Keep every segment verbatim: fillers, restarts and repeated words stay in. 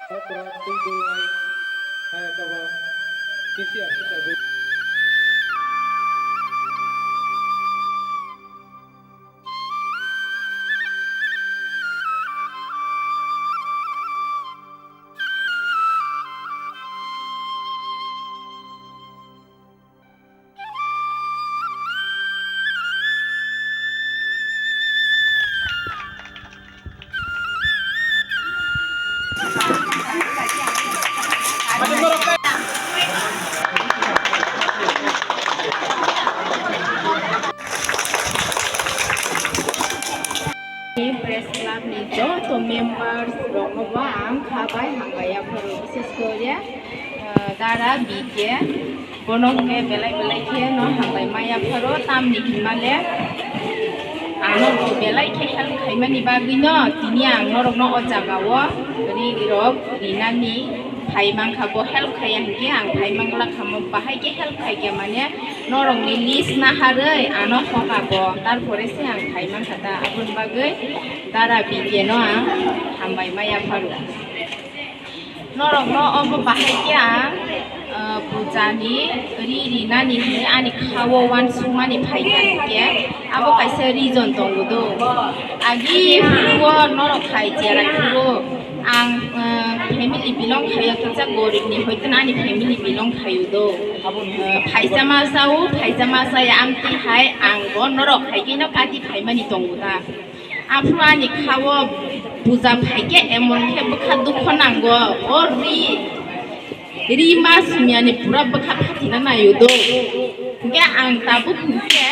Okra twi dwai kaya kaba kisi aswk tabuk. Press Club ni joto members rokno bo ang kha bai hambai yapharo, bises kore, ah, Dara B K, bono hwnkhe belai belai khe no hambai ma yapharo, tamni hinmale ano belai khe help khaimani bagwi no tini ang norokno o jaga o ri rok rinani phai mankha, bo help khaiya hinkhe ang phai mangla khamo, bahai khe help khaikhe mane norokni list naharwi ano hoka bo, tarpore se ang phai mankha ta, aboni bagwi Dara B K no ang hambai ma yapharo. Norokno obo bahai khe ang, ah, pujani ri rinani hinwi ani kha-o uansukmani phaikha hinkhe abo kaisa reason tongo do. Agi phuru-o norok hai cherai phuru ang, ah, family belong khaio, kisa goribni hoiteno ani family belong khaio do. Ah, phaisa ma sao, phaisa ma saya, amtwi hai ang bo norok hai kheno kati phaimani tongo da. Aphuru ani kha-o puja phaikhe emon khe bwkha dukho nango, o ri, ri ma sumyani pura bwkha phatina naio do. Hinkhe ang tabuk hinkhe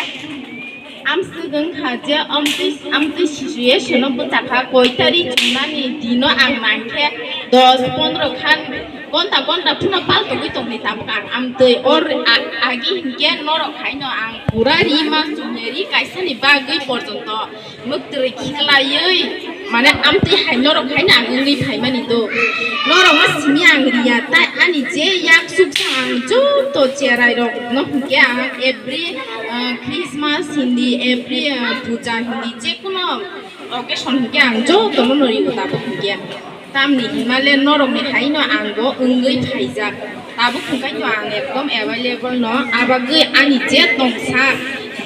amswk wngkha je amtwi, amtwi situation-o bwchakha, koi tari chumnani dino ang nangkhe dos pondro khan gonta gonta phano paltogwi tongni tabuk ang amtwi. Or a-, agi hinkhe norok haino ang pura ri ma sumya ri kaisani bagwi porjonto mwktwrwi khiklaiwi, mane amtwi hai norok haino ang wngwi phaimani do. Norokno simi ang riya, tai ani je yak suksa ang joto cherai rokno hinkhe ang every, ah, Christmas hindi, every, ah, puja hindi, jekono occasion hinkhe ang jotono no rio tabuk hinkhe. Tamni himale norokni haino ang bo wngwi phaijak. Tabuk hwnkhe to ang ekdom available no, abagwi ani je tongsa,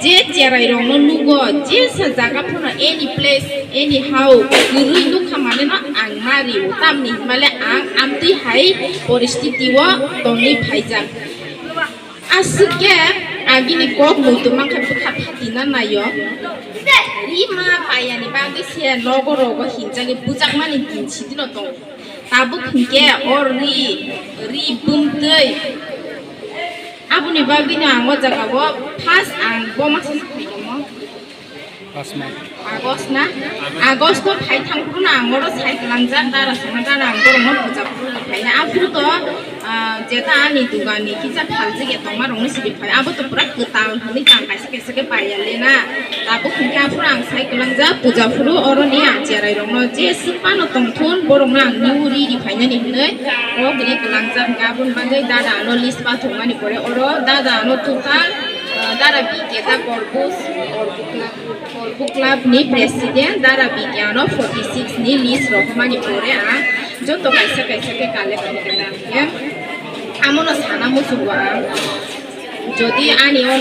je cherai rokno nugo, jesa jaga phano any place, anyhow, kwrwi nukha mane no ang ma rio. Tamni himale ang amtwi hai poristiti o tongwi phaijak. Aswk khe agini kok muitu mankha bwkha phatina naio. Rima payani bagwi se nogo rogo hinjagwi bujakmani din sidino tongo. Tabuk hinkhe o ri, ri bumtwi. Aboni bagwino ang o jagao first ang bo masa sakhaikamo. Asma. August na? August o phai thang phuru no ang oro sai kwlangjak, dara sana dara ang borokno puja phuru phaina. Aphuru to, ah, jeta ani dugan ni kisa phaljak ya tongma rokno sidi phai. Abo to pura kwtal hwnwi tang kaisa kaisa khe pai ya le na. Tabuk hwnkhe aphuru ang sai kwlangjak puja phuru oro ni ang cherai rokno je swk phano tongthun borokno ang new ri ri phainani hwnwi o bini kwlangjak hwnkhe aboni bagwi dada ano list pathokmani pore oro dada ano total, ah, dara biketa korbus korbukla. Kolbu Club ni President Dara Bigyan no forty six ni list rohormani pore ang joto kaisa kaisa khe collect khaikha. Amono sana muchungo ang, jodi ani o,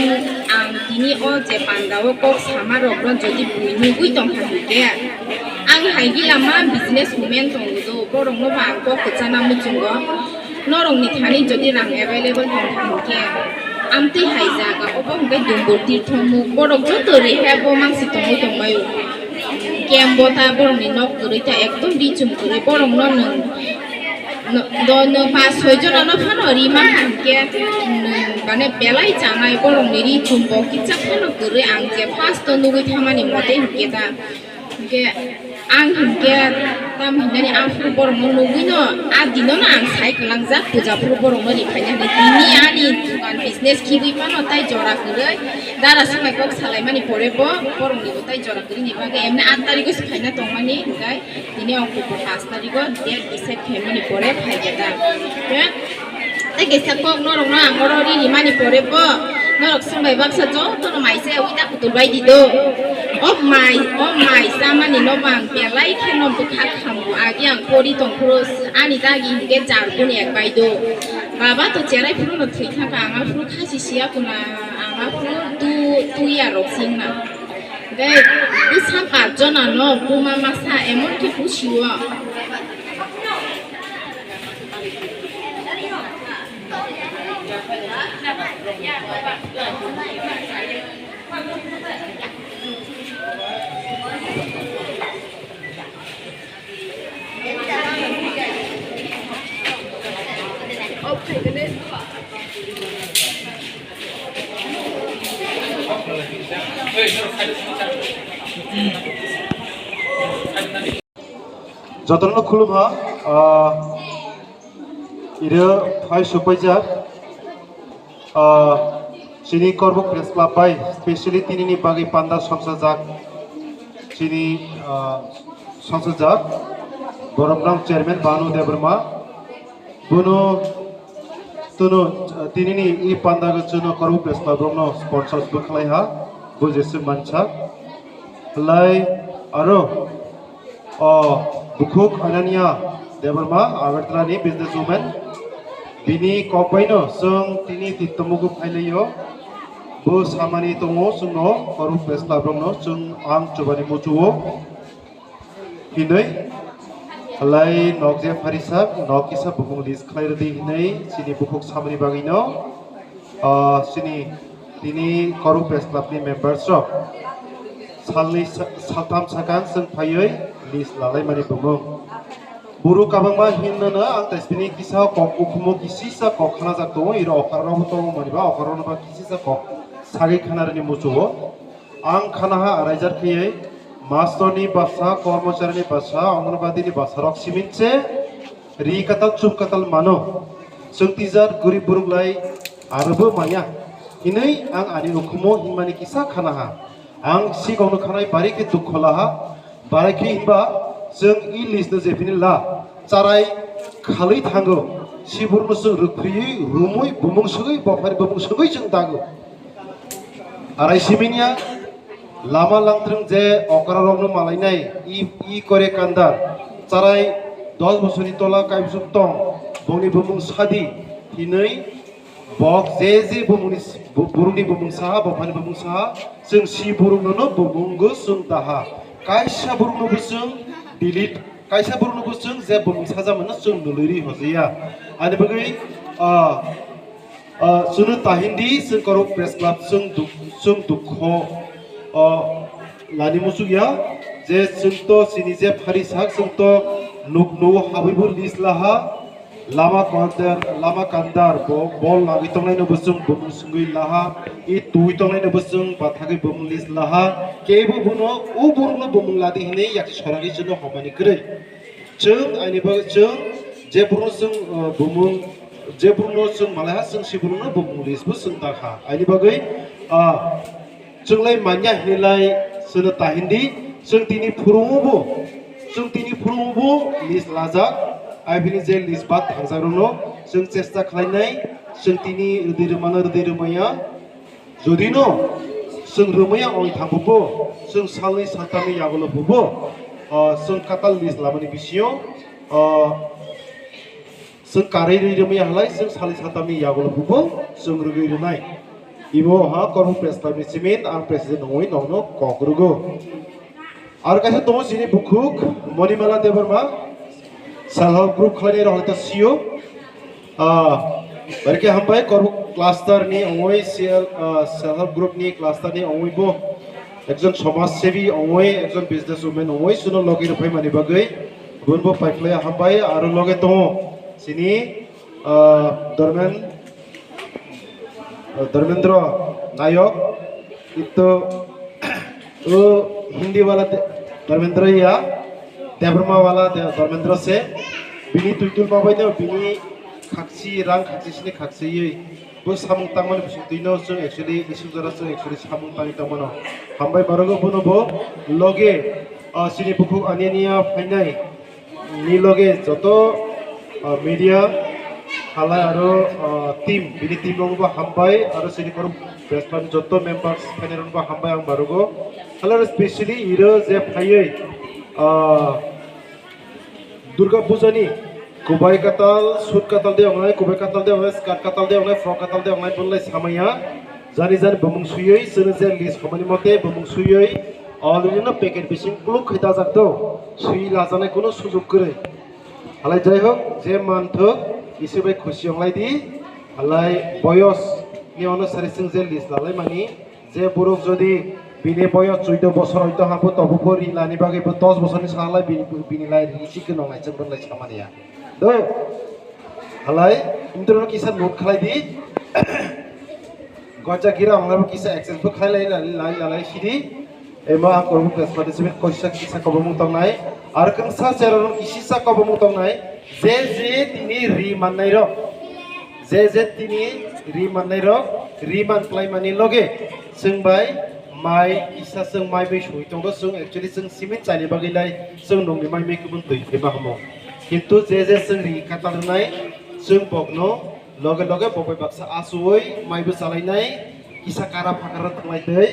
ang tini o je panda o kok sama rok no jodi bui nugui tongkha hinkhe, ang hai gila ma business women tongo do, borok no bo ang kok kwchana muchungo. Norokni thani jodi rang available tongkha hinkhe, amtwi hai jaga obo hwnkhe Dumbur Tirthomuk, borok joto rehab o mangsi tongwi tongbaio. Camp bo ta borokni nok kwrwi ta ekdom ri chum kwrwi, borokno nwng, no, do nwng pas soi jonano phano ri mankha hinkhe, nwng mane belai chanai borokni ri chum bo kisa phano kwrwi, ang je first o nugwi thamani mote hinkhe ta. Hinkhe ang hinkhe tam hinani aphuru borokno nugwino a dinono ang sai kwlangjak puja phuru borokno riphaina hinwi tini ani dukan business khibwi phano tai jora kwrwi dara swmai kok salaimani pore bo borokni bo tai jora kwrwini bagwi emni aat tarigo se phaina tongmani hinkhe tini October paanch tarigo date decide khaimani pore phaikhe ta. Hinkhe Tei kisa kok norokno ang oro ri rimani pore bo norok swngbai baksa jotono maisa yaui ta kutul bai di do. O mai, o mai chamani no bang belai khe no bwkha khamu. Agi ang pori tongphuru ani dagi hinkhe jar buni ek bai do. Baba to cherai phuru no thwi thangkha ang aphuru khasi siya kuna ang aphuru tu, tu ya rok singna. Gai bwsa pat jona no buma masa emon khe pusiwo. Jotono khulumha, ah, iro phai supaijak, ah, chini Korbuk Press Club bai specially tinini bagwi panda songchajak, chini, ah, songchajak borok nang chairman Banu Debbarma, bono Tuno, ah, tinini i pandago chwngno Korbuk Press Club rokno sponsors bwkhlai ha, bo jeswk mansa. Lai aro, o, bukhuk Anania Debbarma, Agartala ni business woman. Bini kok baino chwng tini tittomugo phailaio. Bo samani tongo chwngno Korbuk Press Club rokno chwng ang chubani muchuo. Hinwi, halai nok je pharisak, nok kisa bumung list khlai rwdi hinwi chini bukhuk samani bagwino, ah, chini tini Korbuk Press Club ni members rok salni sa-, saltham sakang chwng phaiwi list lalaimani bumung. Buru kabangma hinnono ang taisbini kisa kok ukhumu kisisa kok khanajak tongo, iro okharok tongo maniba okharokno ba kisisa kok sagwi khanarwni muchugo. Ang khanaha araijak khaiwi mastorni basa, kormocharini basa, Anganwadini basarok simin se ri katal chum katal mano. Chwng tijak gorib borok lai arobo maya hinwi ang ani ukhumo hinmani kisa khanaha. Ang sikokno khanai bari khe dukho laha. Barai khe hinba chwng i list no jephini la charai khalwi thango. Siburno chwng rwphriwi, rumwi, bumung swgwi, bophari bumung swgwi chwng dago. Arai siminya lama langthrwng je okra rokno malainai i, i kore kandar. Charai dos bosorni tola kaibsuk tong, bongni bumung sadi hinwi bok je je bumungni s-, bu-, burungni bumung saha, bophani bumung saha, chwng si burungnono bumungo chwng daha. Kaisa burungnobo chwng delete, kaisa burungnobo chwng je bumung sajamano chwng nulwi ri hojiya. Ani bagwi, ah, ah, chwngno tahindi chwng Korbuk Press Club chwng duk-, chwng dukho, ah, lani muchukya je chwngto chini je phari sak chwngto nukno habwibo list laha. Lama kandar, lama kandar, bo, bol nagwi tongnai no bwswng bumung swngwi laha, i twi tongnai no bwswng bathagwi bumung list laha, kebo bono o borok no bumung ladi hinwi yakchi soragwi chwngno hobani kwrwi. Chwng ani bagwi chwng je borok no chwng, uh, bumung, je borok no chwng malaiha chwng si borok no bumung list bo chwng dakha. Ani bagwi, uh, Chwng lai manya hinwi lai chwngno tahindi, chwng tini phurungo bo, chwng tini phurungo bo list lajak, ai bini je list bad thangjak rokno chwng chesta khlainai, chwng tini rwdi rwmano rwdi rwmaya, jodi no chwng rwmaya oi thangbo bo, chwng salni saltamni yagulo bo bo, ah, chwng katal list lamani bisingo, ah, Chwng karwi rwi rwmaya halai chwng salni satamni yagulo bubo chwng rwgwi rwnai. Ibo ha Korbuk Press Club ni simin ang president wngwi nokno kok rwgo. Aro kaisa tongo chini bukhuk Monimala Debbarma, self help group khlainai rok halai ta sio. Ah, barikhe hambai Korbuk cluster ni wngwi C L, ah, self help group ni cluster ni wngwi bo ekjon somaj sebi wngwi, ekjon business woman wngwi chwngno logi rwphai mani bagwi. Bun bo paiphlai hambai aro loge tongo chini, ah, Dharmen-, ah, Dharmendra Nayok, ito o Hindi wala de-, Dharmendra ya, Debbarma wala de-, Dharmendra se, bini tuitul ma bai no, bini khakchi rang khakchi sini khakchi yui. Bo samung tangmani bising twi no chwng actually isuk jora chwng actually samung tangwi tongmano. Hambai barogo bono bo loge, ah, chini bukhuk ani niya phainai ni loge joto, ah, media halai aro, ah, team, bini team rok bo hambai aro chini korom Best friend joto members phainairokno hambai ang barogo. Hello, specially iro je phaiwi, ah, Durga Puja ni kubai katal, suit katal de ongnai, kubai katal de ongnai, skirt katal de ongnai, frock katal de ongnai, bonlai samaya. Jani jani bumung suyoi, sini je list khomani mote bumung suyoi, already no packet bising kuluk khai dajak do, sui lajanai kuno sujug kwrwi. Halai jai hok, je manthok, isi bai khusi onglai di, halai boyos ni onusari sing je list lalai mani, je borok jodi bini boyos chuddo bosor oito habo tobo pho ri lani bagwi bo dos bosorni salai bini, bini lai ri isi khe nonglai chwng bonlai samani ya. Do, halai, intro kisa note khalai di. Gocha gira onglai bo kisa access bo khalai lai, lai, lai, lai sidi. Ema ang kormo press participate koisa kisa kobomung tongnai. Ar kangsa chero kisi sa kobomung tongnai. Je je tini ri mannai rok. Je je tini ri mannai rok. Ri man klai mani loge. Chwng bai mai kisa chwng mai bai sui tongo. Chwng actually chwng simin chani bagwi lai. Chwng nongni mai mai kubun twi theba hamo. Kintu je je chwng ri katal rwnai. Chwng bokno loge loge bo bai baksa asui mai bo chalainai. Kisa kara phakara thanglai twi.